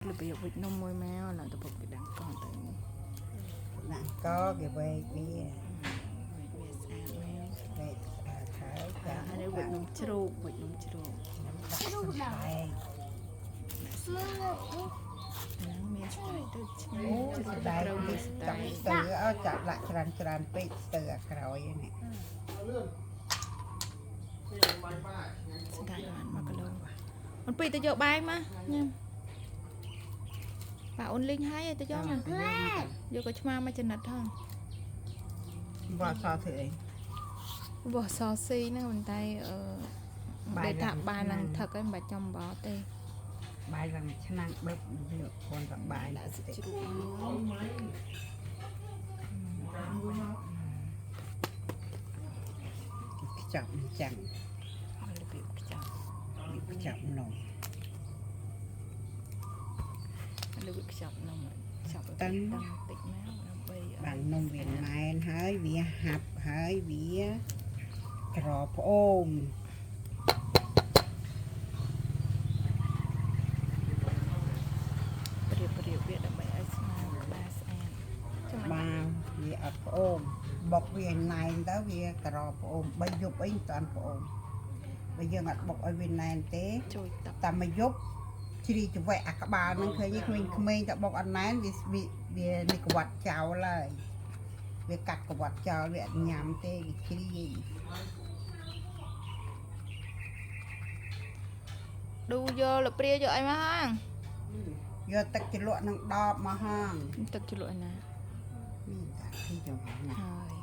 របៀបវិចនំមួយមកឡើងទៅពុកគេដាក់កងទៅ ដាក់កគេវែកវា វិចវាស្អាតមក វែកស្អាតហើយចា អានេះវិចនំជ្រូកវិចនំជ្រូក ដាក់សំដែង ហ្នឹងមានស្បែកទៅឆ្ងាញ់ អូ ជ្រូក ស្ដែង ត្រូវមួយស្ ច ដែង ង់ស្ទើអើចាក់ដាក់ច្រើនច្រើនពេកស្ទើអាក្រោយនេះ ស្ដែងបាន1គីឡូអូនពីទៅយកបាយមកញ៉ាំប៉ាអូនលីងហើយទៅយកមកយកក៏ឆ្មាមកចំណិតហ្នឹង បោះសធ្វើអី បោះសស៊ីហ្នឹងប៉ុន្តែអឺ បាយ ដែលថាបាយ ឡើង ឡើងថឹកហើយមិនបាច់ចំបោទេ បាយឡើងឆ្នាំងបឹបវាគ្រាន់តែបាយ ដាក់សាច់ជ្រូកមក ខ្ចប់អញ្ចឹង របៀបខ្ចប់ វាខ្ចប់នំ របៀបខ្ចប់នំខ្ចប់ឲ្យវាតឹងតិចមកដើម្បីឲ្យ បាននំវាណែនហើយវាហាប់ហើយវាក្រផ្អូម ព្រៀបព្រៀបវាដើម្បីឲ្យស្មើក្បាលស្អាតចាំ បាវាអត់ផ្អូមបុកវាណែនទៅវាក្រផ្អូម3យប់អីមិនតាន់ផ្អូមបើយើងអត់បុកឲ្យវាណែនទេ ជួយទឹក តែមួយយប់ជ្រីចង្វេះអាក្បាលហ្នឹងឃើញទេក្មេងៗតែបុកអត់ណែនវាវាវានេះក្វាត់ចោលហើយវាកាត់ក្វាត់ចោលវាអត់ញ៉ាំទេវាជ្រាយ ឌូយកលព្រាយកអីមកហាង យកទឹកជ្រលក់នឹងដបមកហង ទឹកជ្រលក់ឯណា នេះតាទីចង្វេះណា ហើយ